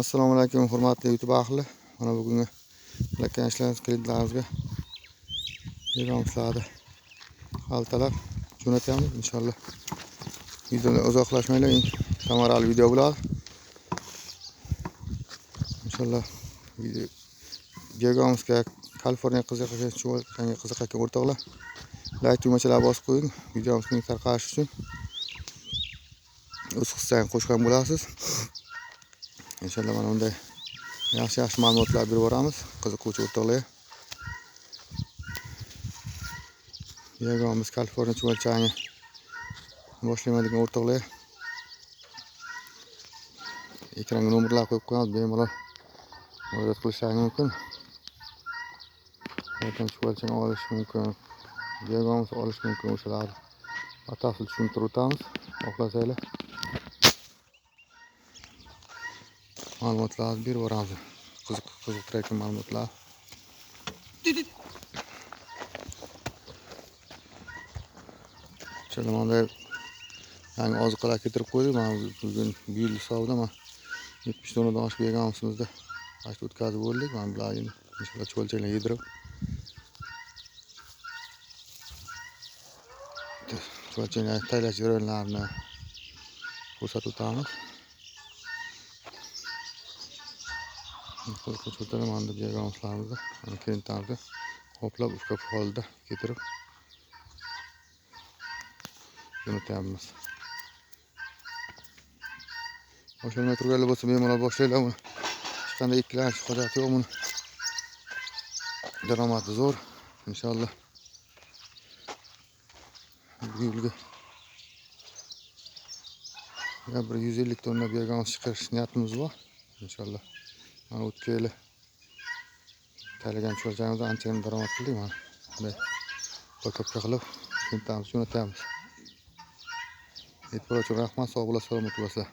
Assalomu alaykum hurmatli YouTube ahli. Mana bugungi qilayotgan ishlarimiz klientlarimizga beramiz. Xaltalar jo'natamiz inshaalloh. Videodan uzoqlashmanglar, eng samarali video bo'ladi. Inshaalloh video Biogamsga Kaliforniya qiziqayotgan qiziqayotgan o'rtoqlar like tugmachalarni bosib qo'ying, videomizning tarqalishi uchun o'z hissangni qo'shgan bo'lasiz. İnşallah mana bunday yaxshi ma'lumotlar berib boramiz qiziquvchi o'rtoqlarga. Biogamimiz Kaliforniya chuvalchang'i boshlayman degan o'rtoqlarga ekranga nomerlar qo'yib qo'yamiz, bemalol murojaat qilishlari mumkin. Qayerdan chuvalchang olish mumkin, biogamimiz olish mumkin, o'shalarni batafsil tushuntirib o'tamiz. Xohlasanglar ma'lumotlarni berib boramiz. Qiziqtirayotgan ma'lumotlar. Inshaalloh mana yangi oziqalar keltirib qo'ydik. Mana bugun bu yil hisobida mana 70 tonadan oshib berganimizda mana o'tkazib bo'ldik. Mana bularni inshaalloh chuvalchanglar yedirib chuvalchanglar tayyorlash jarayonlarini ko'rsatib o'tamiz. Qiziquvchi mana deb berganimizda mana klientlarni qoplab ufkab holda keltirib jo'natyapmiz. Boshlamay turganlar bo'lsa bemalol boshlanglar buni. Hech qanday ikkilanish hojati yo'q buni. Daromadi zo'r inshaalloh. Bu yilgi ya bir 150 tonna biogamimiz chiqarish niyatimiz bor inshaalloh. Mana o'tgan yili tayyorlagan chuvalchangimizdan anchagina daromad qildik. Mana bunday pakopka qilib klientlarimizni jo'natyapmiz. E'tibor uchun rahmat, sog' bo'lasizlar, salomat bo'lasizlar.